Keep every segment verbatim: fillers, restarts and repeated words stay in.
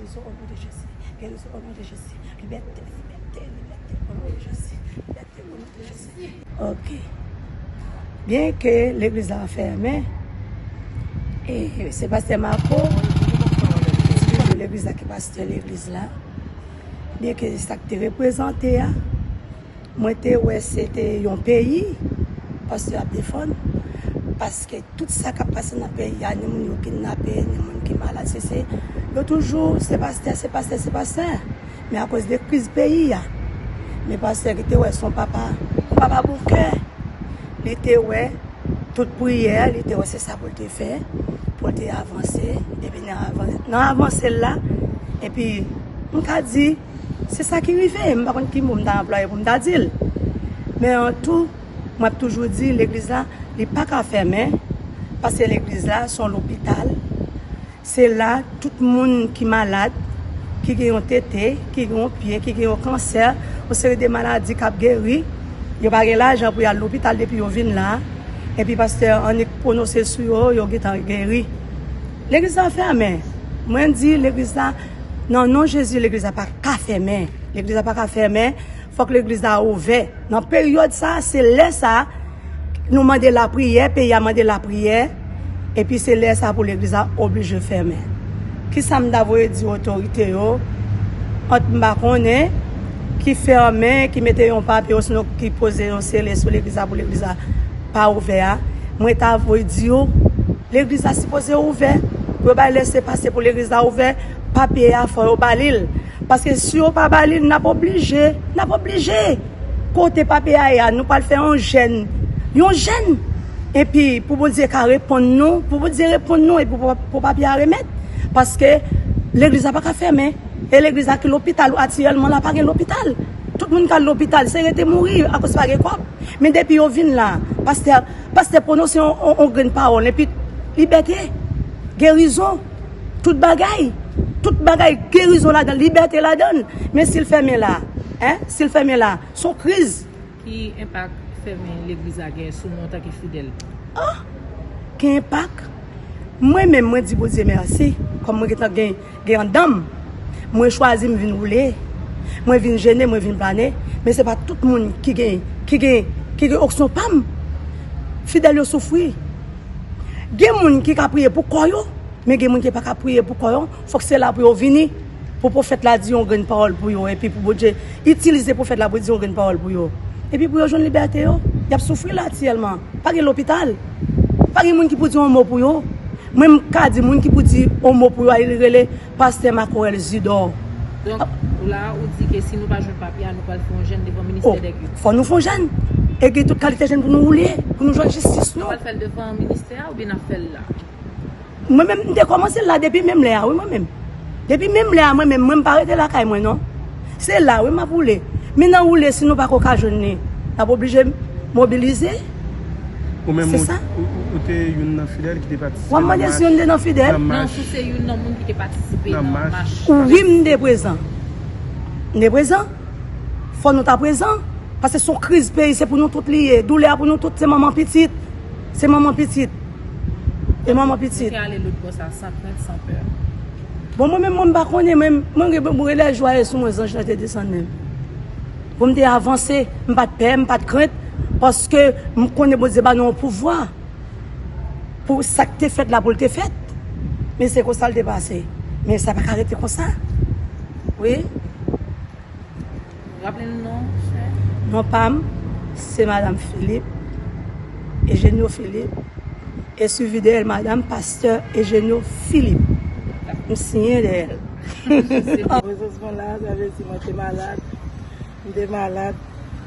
Guérison au nom de Jésus. Guérison au nom de Jésus. Libète, libète, libète au nom de Jésus. Libète au nom de Jésus. Ok. Byenke legliz la fèmen, e se pastè Marco ki dirijan legliz la, ki pastè legliz la. Byenke sa k te reprezante a, mwen te wè se te yon peyi pastè ap defann, paske tout sa k ap pase nan peyi a, ni moun yo kidnape, ni moun ki malad, se, se, yo toujou, se pastè, se pastè, se pastè. Men akoz de kriz peyi a, men pastè ki te wè se yon papa, yon papa bon kè, li te wè tout priyè, li te wè se sa pou l te fè, pou l te avanse, epi nan avan-, nan avanse l la, epi m ka di, se sa ki rive, m pa konn ki mo m ta anplwaye pou m ta di l. Men an tou, mwen ap toujou di, legliz la, li pa ka fèmen, paske legliz la, se yon lopital. Se la, tout moun ki malad, ki gen yon tete, ki gen yon pye, ki gen yon kansè, yon seri de maladi k ap geri, yo pa gen lajan pou y al lopital depi yo vin la, epi pastè annik pwononse sou yo, yo gentan geri. Legliz la fèmen. Mwen di, legliz la, nan non Jezi, legliz la pa ka fèmen. Legliz la pa ka fèmen. Fòk legliz la ouvè. Nan peryòd sa, se lè sa, nou mande lapriyè, peyi a mande lapriyè, epi se lè sa pou legliz la oblije fèmen. Kisa m ta voye di otorite yo, ant m pa konnen, ki fèmen, ki mete yon papye, osinon ki poze yon sele sou legliz la pou legliz la pa ouvè a, mwen ta voye di yo, legliz la sipoze ouvè, pou yo bay lèsepase pou legliz la ouvè, papye a fò yo ba li l. Paske si yo pa ba li l, n ap oblije, n ap oblije. Kote papye a ye a, nou pral fè yon jèn, yon jèn. Epi pou Bondye ka reponn nou, pou Bondye reponn nou, epi pou, pou papye a remèt. Paske legliz la pa ka fèmen. E legliz la ki lopital, aktyèlman la pa gen lopital. Tout moun k al lopital, se rete mouri akoz pa gen kòb. Men depi yo vin la, pastè, pastè pwononse yon, yon, yon grenn pawòl, epi libète, gerizon, tout bagay, tout bagay, gerizon ladan, libète ladan. Men si l fèmen la, en, si l fèmen la, se yon kriz. Ki enpak fèmen legliz la gen sou nou antanke fidèl? Ah! Gen enpak. Mwen menm, mwen di Bondye mèsi, kòm mwen gentan gen, gen anndan m. Mwen chwazi m vin woule. Mwen vin jene, mwen vin plane. Men se pa tout moun ki gen, ki gen, ki gen onksyon pa m. Fidèl yo soufri. Gen moun ki ka priye pou kò yo, men gen moun ki pa ka priye pou kò yo. Fòk se la pou yo vini, pou pwofèt la di yon grenn pawòl pou yo, epi pou Bondye itilize pwofèt la pou di yon grenn pawòl pou yo. Epi pou yo jwenn libète yo, y ap soufri la aktyèlman. Pa gen lopital. Pa gen moun ki pou di yon mo pou yo. Mwen, m ka di moun ki pou di yon mo pou yo, a, li rele pastè Marco Elzidor. Donk, la, ou di ke si nou pa jwenn papye a, nou pral fè yon jèn devan ministè dè kilt. Fò nou fè yon jèn. E gen tout kalite jèn pou nou woule, pou nou jwenn jistis nou. Nou pral fè l devan ministè a oubyen n ap fè l la? Mwen menm, m te kòmanse l la depi menm lè a, wi, mwen menm. Depi menm lè a, mwen menm, mwen m pa rete lakay mwen, non. Se la, wi, m ap woule. Men nan woule, si nou pako ka jwenn li, n ap oblije mobilize. Ou menm, ou, ou, ou te youn nan fidèl ki te patisipe nan mach? W ap mande si youn te nan fidèl? Non, si w se youn nan moun ki te patisipe nan mach. Wi, m te prezan. M te prezan. Fò nou ta prezan. Paske se yon kriz peyi, se pou nou tout li ye. Doulè a pou nou tout, se manman pitit. Se manman pitit. E manman pitit. Ou te ale lòt bò sa, san krent, san pè. Bon, mwen menm, mwen m pa konnen, mwen, mwen gen bon, bon, lè jwa ye sou mwen, zanj la te desann menm. Pou m te avanse, m pa t pè, m pa t krent, paske m konnen Bondye ba nou yon pouvwa. Pou sa k te fèt la, pou l te fèt. Men se konsa l te pase. Men sa pa ka rete konsa. Wi. Raple n non, sè. Non pa m, se Madanm Philippe, Eugenio Philippe, e swivi dèyè l, Madanm Pastè Eugenio Philippe. M siyen dèyè l. Prezans mwen la, sa vle di mwen te malad. M te malad.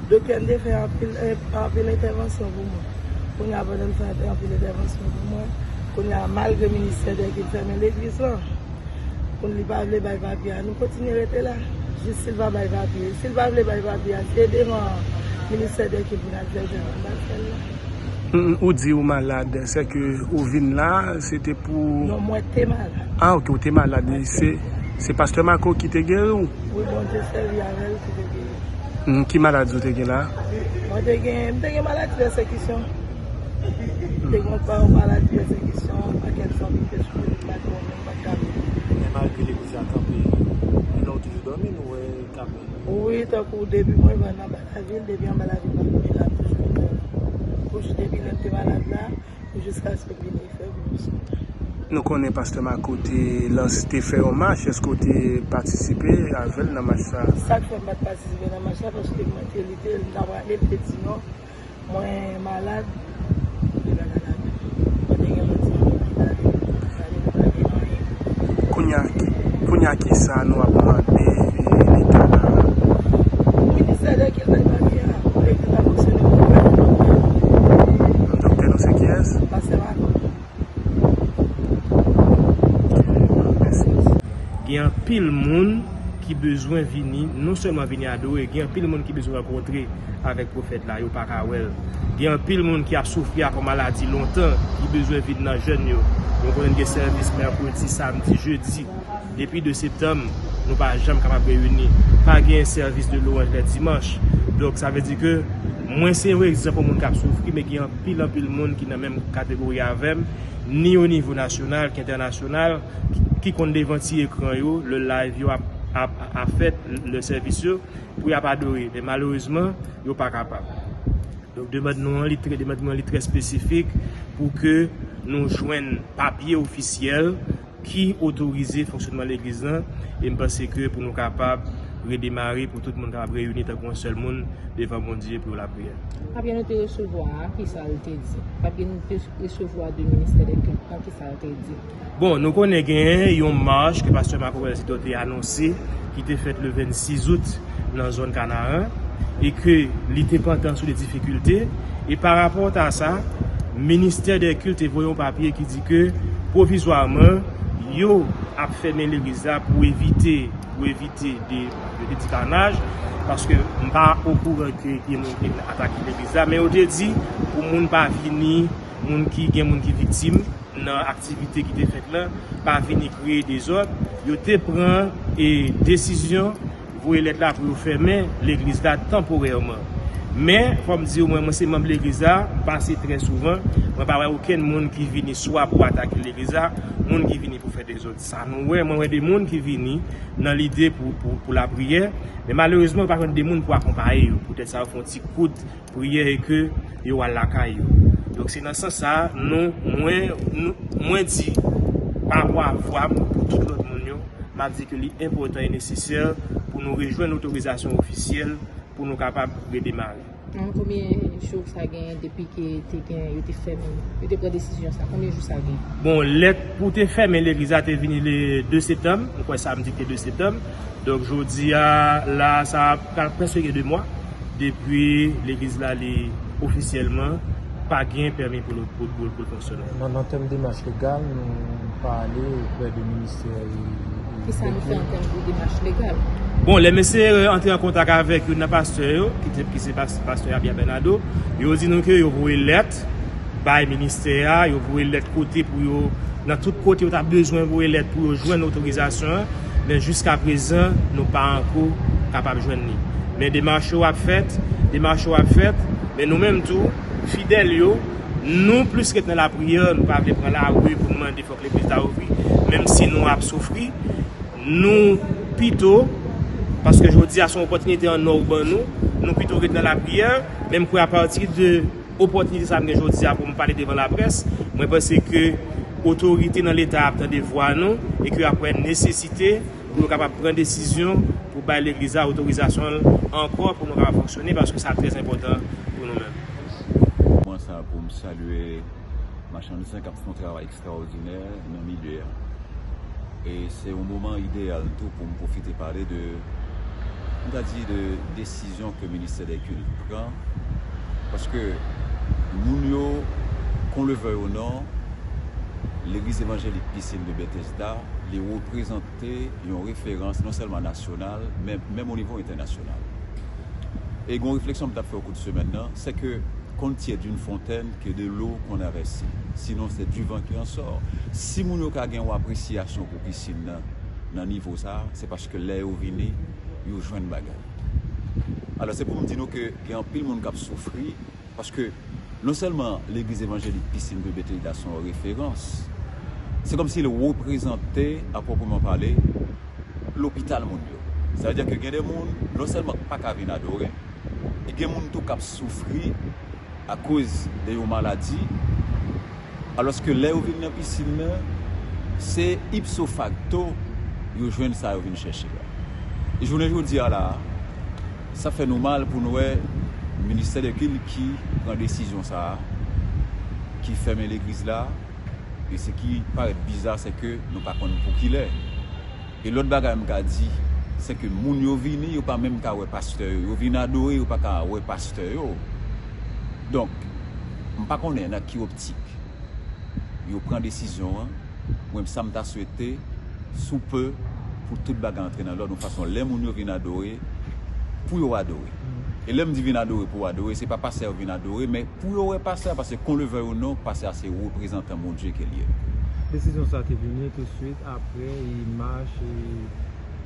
Doktè m te fè anpil, eh, anpil entèvansyon pou mwen. Kounye a, pandan l fè anpil entèvansyon pou mwen, kounye a, malgre ministè dè kilt fèmen legliz lan, Kounye li pa vle bay papye a, nou kontinye rete la. Jis si l pa bay papye. Si l pa vle bay papye a, se devan ministè dè kilt pou n al fè l, devan n pa fè l la. Mm, ou di ou malad, sèke ou vin la, se te pou... Non, mwen te malad. Ah, ok, ou te malad. Se, se pastè Marco ki te geri w? Wi, Bondye sèvi avè l ki te geri m. Mm, ki maladi ou te gen la? Mwen te gen, m te gen maladi pèsekisyon. Te gen yon pa yon maladi pèsekisyon, yon pakèt zanmi te sou mwen, m pa t wè mwen, m pa t ka vini. Men malgre legliz la kanpe, lè w toujou dòmi, nou wè kanpe. Wi, tankou depi mwen rive anba lavil, depi anba lavil, m ap vini la toujou. Toujou depi lè m te malad la, jiskaske m vini fè vin sou mwen. Nou konnen pastè Marco te lans, te fè yon mach, èske w te patisipe avè l nan mach sa? Sa k fè m pa t patisipe nan mach la, paske mwen te lite, m ta prale, m te di non. Mwen malad, li pa ka lavi. Mwen te gen lòt zanmi ki t ale, ki t ale, nou pa gen anyen. Kounye a, ki, kounye a, kisa nou ap mande, e, Leta la? Ministè de Kilt bay papye a, pou legliz la fonksyone pou gouvenman. Doktè nou se kiyès? Pastè Marco. Gen anpil moun ki bezwen vini, non sèlman vini adore, gen anpil moun ki bezwen rankontre avèk pwofèt la, yo pa ka wè l. Gen anpil moun ki ap soufri ak yon maladi lontan, ki bezwen vin nan jèn yo. Nou konnen gen sèvis mèkredi, samdi, jedi. Depi de septanm, nou pa janm kapab reyini. Pa gen sèvis de lwanj lè dimanch. Donk, sa vle di ke mwen se yon egzanp yon moun k ap soufri, men gen anpil, anpil moun ki nan menm kategori avè m, ni o nivo nasyonal ki entènasyonal, ki, ki konn devan ti ekran yo, lè live yo ap, ap, ap fèt, lè sèvis yo, pou y ap adore. Men malerezman, yo pa kapab. Donk, demann nou an, li trè, demann mwen, li trè espesifik pou ke nou jwenn papye ofisyèl ki otorize fonksyonman legliz lan. E m panse ke pou nou kapab redemare, pou tout moun kapab reyini tankou yon sèl moun devan Bondye pou lapriyè. Papye nou te resevwa a, kisa l te di? Papye nou te resevwa de ministè de kilt lan, kisa l te di? Bon, nou konnen gen yon mach ke pastè Marco Welcito te anonse, ki te fèt le vennsis out nan zòn Kanaran, e ke li te pantan sou de difikilte. E pa rapò a sa, ministè de kilt te voye yon papye ki di ke pwovizwaman, yo ap fèmen legliz la pou evite, pou evite de, de, de ti kanaj, paske m pa okouran ke gen moun ki atake legliz la, men yo te di pou moun pa vini, moun ki, gen moun ki viktim nan aktivite ki te fèt lan, pa vini kreye dezòd. Yo te pran, e, desizyon voye lèt la pou yo fèmen legliz la tanporèman. Men, fò m di w, mwen, mwen se manm legliz la, m pase trè souvan, mwen pa wè okenn moun ki vini swa pou atake legliz la, moun ki vini pou fè dezòd. Sa nou wè, mwen wè de moun ki vini nan lide pou, pou, pou lapriyè, men malerezman, yo pa jwenn de moun pou akonpaye yo. Poutèt sa, yo fè yon ti kout priyè e ke yo al lakay yo. Donk, se nan sans sa, nou, mwen, nou, mwen di, pa vwa, vwa m pou tout lòt moun yo, m ap di ke li enpòtan e nesesè pou nou rejwenn otorizasyon ofisyèl pou nou kapab redemare. Nan konbyen jou sa genyen depi ke te gen, yo te fèmen, yo te pran desizyon sa? Konbyen jou sa gen? Bon, lèt pou te fèmen legliz la te vini le de septanm, m kwè samdi ki te de septanm. Donk, jodi a, la, sa ap prèske gen de mwa depi legliz la, li ofisyèlman pa gen pèmi pou l, pou, pou, pou l fonksyone. Nan, nan tèm demach legal, nou pa ale oprè de ministè e, e Kisa nou fè an tèm de demach legal? Bon, lè mesye, e, antre an kontak avèk youn nan pastè yo, ki te, ki se pas-, pastè Abia Bernardo, yo di nou ke yo voye lèt bay ministè a, yo voye lèt kote pou yo, nan tout kote yo ta bezwen voye lèt pou yo jwenn otorizasyon an, men jiska prezan, nou pa ankò kapab jwenn li. Men demach yo ap fèt, demach yo ap fèt, men nou menm tou, fidèl yo, nou plis ret nan lapriyè, nou pa vle pran lari pou n mande fòk legliz la ouvri, menm si nou ap soufri, nou pito, paske jodi a se yon opòtinite an nò ou ban nou, nou pito ret nan lapriyè, men m kwè apati de opòtinite sa m gen jodi a pou m pale devan laprès, mwen panse ke otorite nan Leta ap tande vwa nou e ke y ap wè nesesite pou yo kapab pran desizyon pou bay legliz la otorizasyon l ankò pou nou kapab fonksyone, paske sa trè enpòtan pou nou menm. Mwen sa pou m salye machann zen k ap fè yon travay ekstraòdinè nan milye a. E se yon moman ideyal tou pou m pwofite pale de, m ta di, de desizyon ke ministè dè kilt pran, paske moun yo, qu'on le veuille ou non, Legliz Evanjelik Pisin de Bethesda, li reprezante yon referans non sèlman nasyonal, men menm o nivo entènasyonal. E gon refleksyon m t ap fè o kou de semèn nan, c'est que qu'on ne tire d'une fontaine que de l'eau qu'on a versée. Sinon, c'est du vent qui en sort. Si moun yo ka gen yon apresyasyon pou pisin nan, nan nivo sa a, se paske lè yo vini, yo jwenn bagay. Alò, se pou m di nou ke gen anpil moun k ap soufri, paske Non sèlman legliz evanjelik Pisin de Betesda se yon referans, se kòmsi l reprezante, a pwopreman pale, lopital moun yo. Sa vle di ke gen de moun, non sèlman k pa ka vin adore, e gen moun tou k ap soufri akoz de yon maladi, alòske lè yo vin nan pisin nan, se ipso facto yo jwenn sa yo vin chèche a. E jounen jodi a la, sa fè nou mal pou n wè ministè de kilt ki pran desizyon sa a, ki fèmen legliz la, e se ki parèt biza, se ke nou pa konn pou kilè. E lòt bagay m ka di, se ke moun yo vini, yo pa menm ka wè pastè yo. Yo vin adore, yo pa ka wè pastè yo. Donk, m pa konnen nan ki optik yo pran desizyon an. Mwen, sa m ta swete, sou pe, pou tout bagay antre nan lòd, yon fason lè moun yo vin adore, pou yo adore. E lè m di vin adore pou adore, se pa pastè yo vin adore, men pou yo wè pastè a, paske qu'on le veuille ou non, pastè a se reprezantan Bondye ke l ye. Desizyon sa a te vini touswit apre e mach e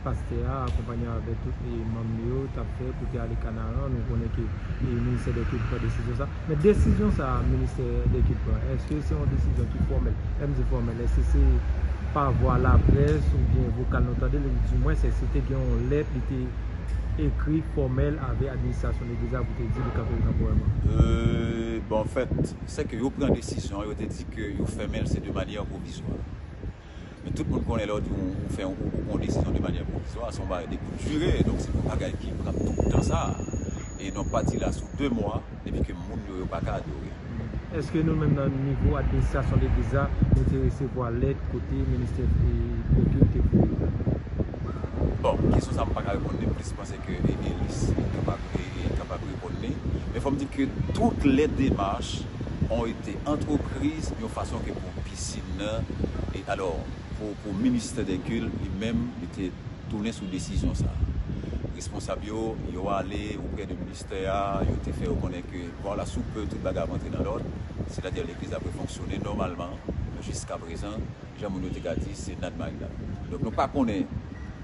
pastè a akonpanye avèk tout e manm yo t ap fè pou te ale Kanaran. Nou konnen ke e ministè de kilt pran desizyon sa. Men desizyon sa a ministè de kilt pran, èske se yon desizyon ki fòmèl? Lè m di fòmèl, èske se pa vwa laprès oubyen vokal nou tande l, di mwens èske te gen yon lèt li te ekri fòmèl avè administrasyon legliz la pou te di li kanpe l tanporèman? Euh, bon, anfèt, se ke yo pran desizyon, yo te di ke yo fèmen l, se de manyè pwovizwa. Men tout moun konnen lè w di w, ou fè yon, ou pran yon desizyon de manyè pwovizwa, se yon bagay de kout dire, donk se yon bagay ki pran tout tan sa. E nou pati la sou de mwa, depi ke moun yo, yo pa ka adore. Èske nou menm nan nivo administrasyon legliz la, nou te resevwa lèt kote ministè e, de kilt te voye? Bon, kesyon sa m pa ka reponn li plis, m panse ke e, Elis li kapab, e, e, kapab reponn li. Men fò m di ke toutes les démarches ont été entreprises yon fason ke pou pisin nan, e alò, pou, pou ministè de kilt li menm, li te tounen sou desizyon sa. Responsab yo, yo ale oprè de ministè a, yo te fè yo konnen ke, vwala, sou pe, tout bagay ap antre nan lòd, sètadi legliz la ap refonksyone nòmalman, jiskaprezan, jan moun yo te ka di, se nadmarinad. Donk, nou pa konnen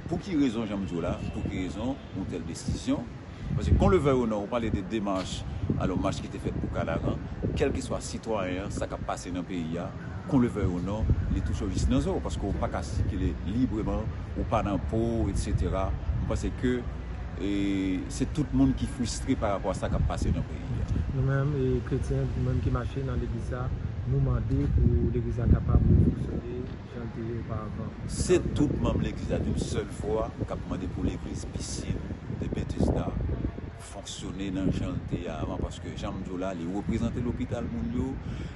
pou ki rezon, jan m di w la, pou ki rezon yon tèl desizyon. Paske qu'on le veuille ou non, ou pale de demach, alò, mach ki te fèt pou Kanaran, kèlkeswa sitwayen an, sa k ap pase nan peyi a, qu'on le veuille ou non, li touche w jis nan zo, paske w pa ka sikile libreman, ou pa nan po w, etsetera. M panse ke, e, se tout moun ki fristre pa rapò a sa k ap pase nan peyi a. Nou menm, e, kretyen, nou menm ki mache nan legliz la, nou mande pou legliz la kapab refonksyone jan l te ye oparavan. Se tout manm legliz la, d'une seule voix, k ap mande pou legliz Pisin de Betesda fonksyone nan jan l te ye avan, paske jan m di w la, li reprezante lopital moun yo,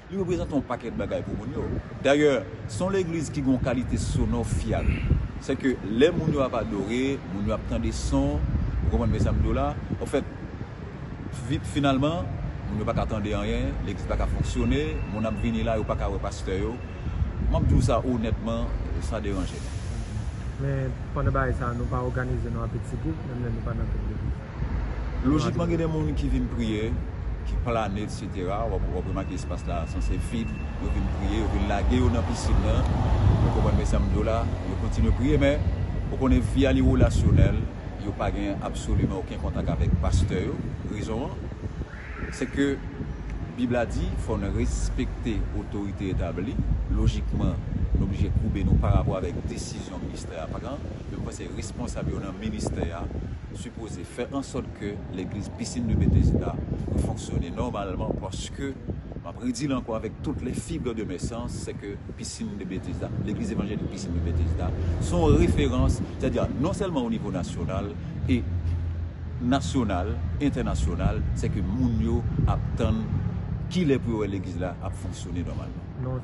li reprezante yon pakèt bagay pou moun yo. Dayè, se yon legliz ki gen yon kalite sonò fyab. Se ke lè moun yo ap adore, moun yo ap tande son, ou konprann men sa m di w la? Anfèt, fi-, finalman, moun yo pa ka tande anyen, legliz pa ka fonksyone, moun ap vini la, yo pa ka wè pastè yo. M ap di w sa onètman, sa deranje m. Men, pandan bagay sa, nou pa òganize nou an peti gwoup, menm lè nou pa nan tout legliz. Lojikman, gen de moun ki vin priye, ki plane, etsetera. W ap, w ap remake espas la sanse vid. Yo vin priye, yo vin lage yo nan pisin nan. Ou konprann men sa m di w la? Yo kontinye priye, men ou konnen vi a li relasyonèl. Yo pa gen absoliman okenn kontak avèk pastè yo. Rezon an, se ke Bib la di, fò n respekte otorite etabli. Lojikman, n oblije koube nou pa rapò avèk desizyon ministè a pran. Men m panse responsab yo nan ministè a sipoze fè an sòt ke legliz Pisin de Betesda fonksyone nòmalman, paske, m ap redi l ankò avèk toutes les fibres de mes sens, se ke Pisin de Betesda, legliz evanjelik Pisin de Betesda, se yon referans, sètadi non sèlman o nivo nasyonal e nasyonal, entènasyonal, se ke moun yo ap tann kilè pou yo wè legliz la ap fonksyone nòmalman. Non.